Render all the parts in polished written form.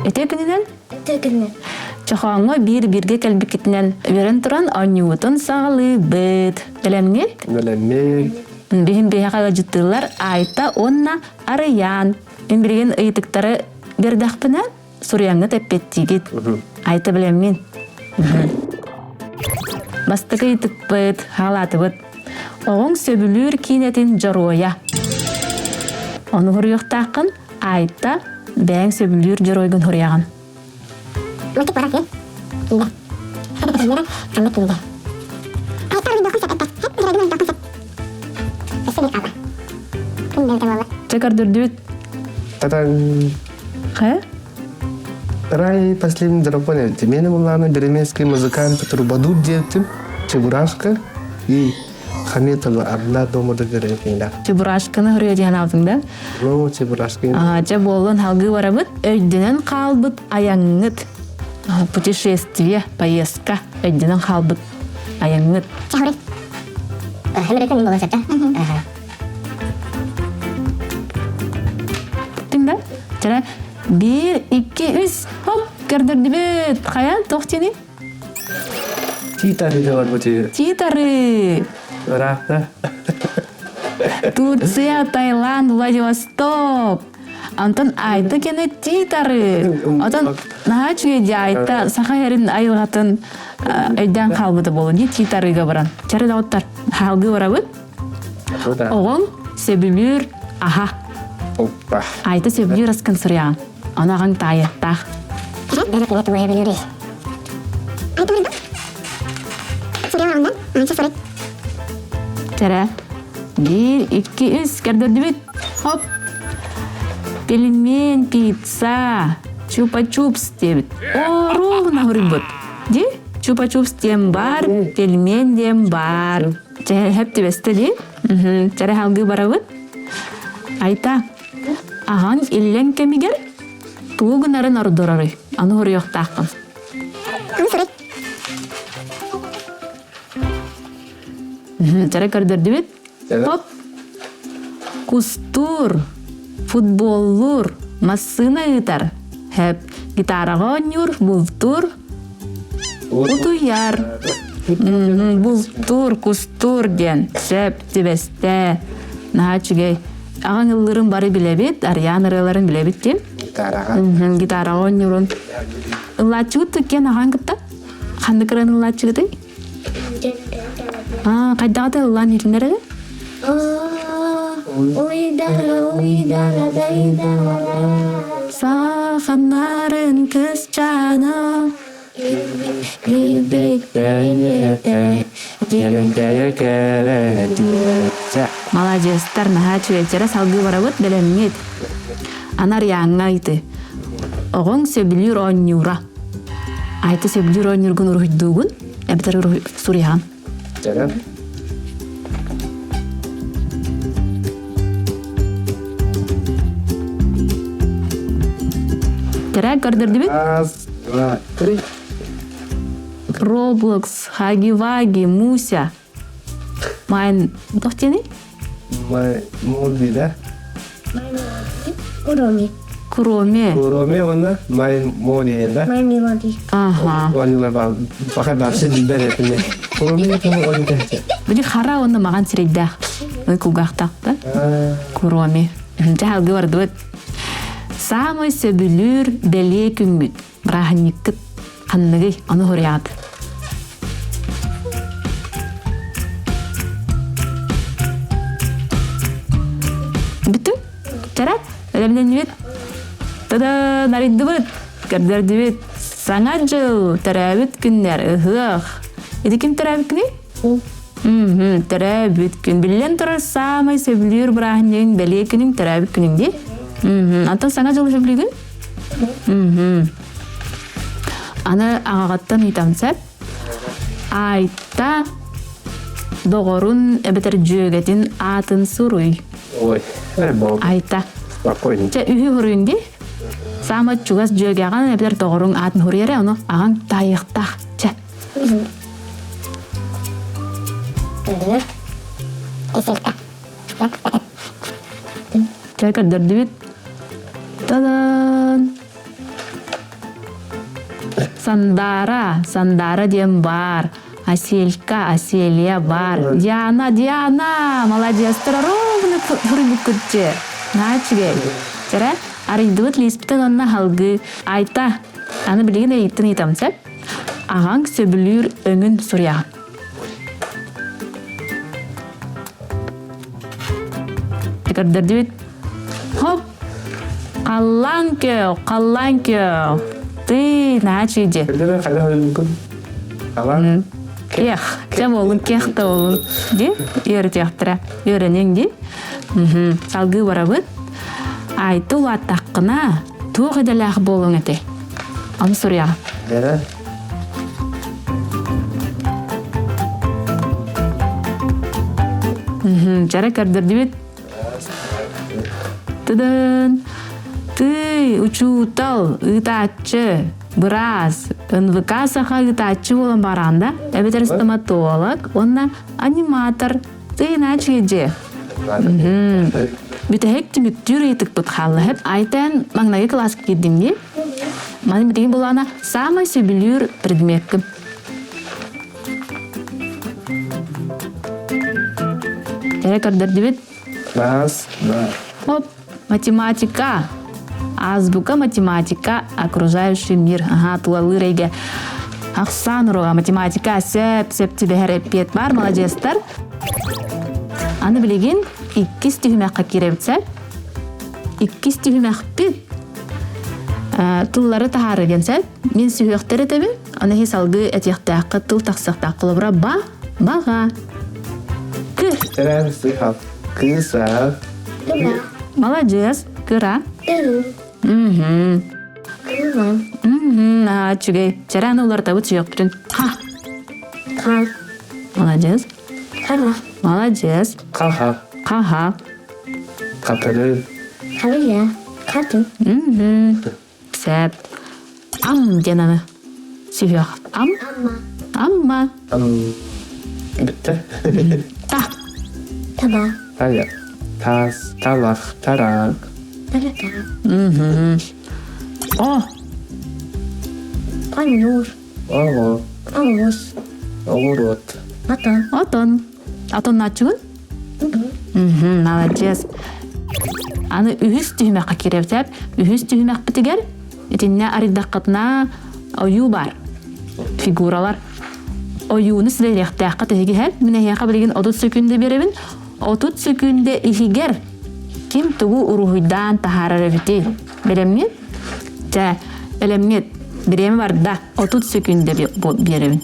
Үтүө күнүнэн. Үтүө күнүнэн. Чохооҥҥо биир бииргэ кэлбиккитинэн үөрэн туран оонньуубутун саҕалыыбыт. Бэлэмҥит? Бэлэммит. Биһин биһиэхэ ыалдьыттыыллар Айта уонна Арыйаан. Мин билигин ыйытыктары биэрдэхпинэ суруйаҥҥыт эппиэттиигит. Айта бэлэммин. Бастакы ыйытыкпыт, хаалаатыбыт. Оҕоҥ сөбүлүүр киинэтин дьоруойа. Ону хоруйуохтааххын Айта бэйэҥ сөбүлүүр дьоруойгун хоруйаҕын. Чэ көрдөрдүбүт. Та-дан! Хайа? Рай последний дракон эбит. Мени буллаана беремецкий музыкант Трубадур диэбитим. Чебурашка и Хаметова одна дома догорелла. Чебурашканы хоруйа диэн аабытыҥ да? Ну, Чебурашка. Чэ буоллун халгыы барабыт. Өйдөнөн хаалбыт айаҥҥыт. Путешествие, поездка. Өйдөнөн хаалбыт айаҥҥыт. Тиҥ да? Чара биир, икки, үс, хоп, көрдөрдүбүт. Хайа, туох диэний? Титары барбыты. Титары. Ыраахта. Турция, Таиланд, Владивосток. Антон Айта кene титары. Отон наһаа үчүгэй дии Айта саха эрин айылҕатын өйдөөн хаалбыта буолуо дии титарыга баран. Чары доҕоттор, хаалгыы барабыт. Оҕоҥ сөбүлүүр аһа. Оппа. Айта сөбүлүүр аскын суруйаҕын. Ону аҕаҥ таайыахтаах. Чэрэ. Биир, икки, үс. Көрдөрдүбүт. Хоп. Пельмень, пицца, чупа-чупс диэбит. Оруобуна хоруйбут. Ди? Чупа-чупс диэн бар, пельмень диэн бар. Чэ, хөп түбэстэ дии. Чэрэ халгыы барабыт. Айта, аҕаҥ иллэҥ кэмигэр тугу гынарын ордорорый? Аны хоруйуохтааххын. Чэрэ көрдөрдүбүт. Хоп. Кустуур, футболлуур, массыына ыытар. Хэп, гитараҕа оонньуур, бултуур, утуйар. Бултуур, кустуур диэн сөп түбэстэ. Наһаа үчүгэй. Аҕаҥ ыллыырын бары билэбит, Арыйаан ырыаларын билэбит дии. Гитараҕа. Гитараҕа оонньуурун. Ыллааччыбыт киэн аҕаҥ кытта? Ханнык ырыаны ыллааччыгытый? Аа, хайдаҕа ыллаан иһитиннэр эрэ? Саханнарын кысчаана Маладьыастар, наһаа үчүгэйдэрэ салгыы барабыт, бэлэмҥит. Анарьяҥҥа ыйты. Оҕоҥ сөбүлүүр оонньуура. Айта сөбүлүүр оонньуургун уруһуйдуугун, эбэтэр суруйаҕын. Дьэрэ. Дьэрэ көрдөрдүбүт? Раз, два, три. Roblox, Хаги-Ваги, Муся. Майн туох диэний? Май Муди, да? Куроми. Куроми. Куроми уонна Май Моди, да? Май Мелоди. Ага. Оонньуулар баха барсы билбэт этим. Куроми кому оонньуута. Били хара уонна маҕан сирэйдээх. Ой кулгаахтаах да? Куроми. Дьэ алгы бардыбыт. Саамай сөбүлүүр бэлиэ күммүт. Бырааһынньыккыт ханныгый? Ону хоруйаҕыт. Бүтүн? Чара? Бэлэмнэннибит? Та-да! Нарыйдыбыт! Көрдөрдүбүт! Саҥа дьыл! Төрөөбүт күннэр! Ыһыах! Ити ким төрөөбүт күнүй? Төрөөбүт күн. Биллэн турар, саамай сөбүлүүр бырааһынньыгыҥ бэлиэ күнүҥ төрөөбүт күнүҥ дии. Антон саҥа дьылы сөбүлүүгүн? Аны аҕаҕыттан ыйтам сөп. Айта доҕорун эбэтэр дьүөгэтин аатын суруй. Ой, Айта. Спокойно. Чэ, үһү хоруйун дии. Саамай чугас дьүөгэҕин эбэтэр доҕоруҥ аатын хоруй эрэ, ону аҕаҥ таайыахтаах. Чэ. Чэ, көрдөрдүбүт. Та-дан! Сандаара, Сандаара диэн баар. Аселька, Аселия баар. Диана, Диана, молодецтар ровно суруйбуккут дьэ. Наһаа үчүгэй. Чэрэ, арыйдыбыт лиспитин онно халгыы. Айта, аны билигин эйиттин ыйытам сөп? Аҕаҥ сөбүлүүр өҥүн суруйаҕын. Көрдөрдүбүт. Хоп! Халлаан көө, халлаан көө. Ты, наһаа үчүгэй. Көрдөрө хайдах өлбүккүн? Алан. Кех. Дьэ буолун, кех да буолун. Ди, үөрэтиэхтэрэ. Үөрэниҥ ди. Салгыы барабыт. Айты улааттаххына, туох идэлээх буолуоҥ этэй? Ону суруйаҕын. Дэрэ. Дьэрэ көрдөрдүбүт. Тыдын! Тыый, учуутал, ыытааччы, быраас, НВК саха ыытааччы буолан бараан да, эбэтэр стоматолог уонна аниматор. Тый иначе дьиэ. Бүтэһик түмүктүүр ыйытыкпыт хаалла. Айтан маҥнайгы кылааска киирдим дии. Маны билигин булаана саамай сөбүлүүр предмеккин. Эрэ көрдөрдүбүт. Раз, два. Хоп, математика. Азбука, математика, окружающий мир. Ага, тулалыыр эйгэ. Ахсаан уруога, математика, сөп, сөп түбэһэр эппиэт бар, маладьыастар. Аны билигин иккис түһүмэххэ киирэбит сөп. Иккис түһүмэхпит тыллары таһаарыы диэн сөп. Мин сүһүөхтэр этэбин, аны иһи салгыы этиэхтээххэ тыл тахсыахтаах. Холобура, ба, баҕа, кы. Тэрэн сыһап, кыысап. Маладьыас, кыра. Мгм. Мгм, аа, үчүгэй. Чэрэ аны уларытабыт сүһүөхпүтүн. Ха. Ха. Маладьыас. Хара. Маладьыас. Хаха. Хаха. Хатыры. Харыйа. Хаты. Мгм. Сөп. Ам диэн аны. Сүһүөх. Ам. Амма. Амма. Ам. Бүттэ. Та. Таба. Тая. Тас. Талах. Тарак. Тарата. Мгм. О. Панюр. Ого. Оҕус. Оҕуруот. Отон. Отон. Отоннааччыгын? Мгм, молодец. Аны үһүс түһүмэххэ киирэбит. Үһүс түһүмэхпитигэр итиннэ арыйдаххытына ойуу баар. Фигуралар. Ойууну силэлиэхтээххит иһигиһэр. Мин эһиэхэ билигин 30 сөкүүндэ биэрэбин. 30 сөкүүндэ иһигэр ким тугу уруһуйдаан таһаарар эбитий? Бэлэмҥит? Чэ, бэлэмҥит. Бириэмэ барда. 30 сөкүүндэ биэрэбин.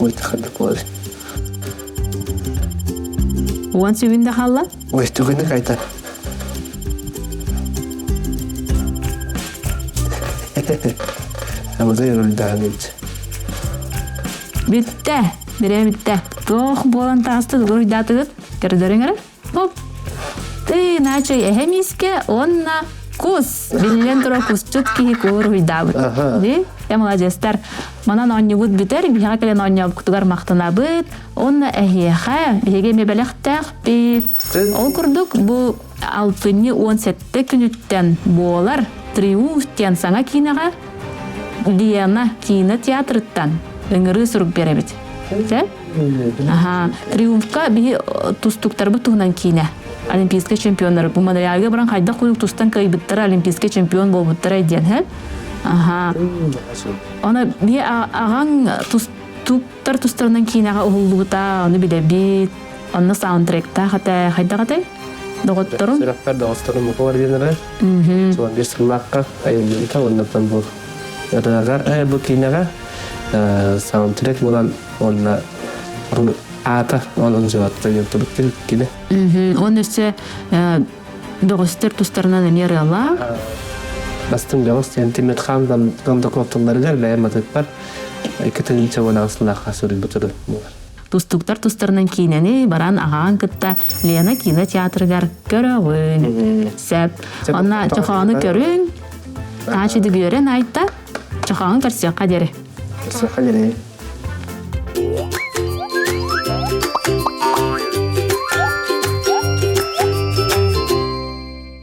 Ой, тахадыкуол. Уон сөкүүндэ хаалла? Ой, түгүнү кайта. Амазай рульдаанич. Бүттэ, бире бүттэ. Туох буолан таҕыста дугуруйдаатыгыт? Көрдөрүҥ эрэ. Хоп. Ты, иначе эһэ миискэ уонна кус. Биллэн турар кусчут киһи кууруйдаабыт. Ди, я маладьыастар. Манан оонньуубут бүтэр, биһиэхэ кэлэн оонньообуккутугар махтанабыт. Уонна эһиэхэ биһиги эмиэ бэлэхтээхпит. Ол курдук бу алтынньы 17 күнүттэн буолар Триумф диэн саҥа киинэҕэ Лена киинэ театрыттан ыҥырыы сурук биэрэбит. Дьэ? Аха. Триумфка биһи тустуктарбыт туһунан киинэ. Олимпийскай чемпионнары бу Монреальга баран хайдах курдук тустан кыайбыттара олимпийскай чемпион буолбуттара диэн, һэ? Аха. Оны биһи аҕаҥ тустуктар тустарынан киинэҕэ уһуллубута, ону билэбит. Онно саундтректаах этэ, хайдах этэй? Доҕотторум? Сүрэхпэр доҕотторум мукуар диэн Суон биир сыллаахха айыллыбыта уоннаттан бу ырыаҕа бу киинэҕэ саундтрек буолан уонна аата онон жыбатта диэн туруккин кини. Он өссө бөҕөстөр тустарынан эмиэ ырыалаах. Бастыҥ бөҕөс диэн Тимирхан Кондаков тылларыгар бэйэм матыппар 2018 сыллаахха суруйбут ырыа буолар. Тустууктар тустарынан киинэни баран аҕаҕын кытта Лена киинэ театрыгар көрөҕүн. Сөп. Онно чохоону көрүҥ. Таачы дүгүөрэн айта. Чохоону көрсүөххэ диэри. Көрсүөххэ диэри.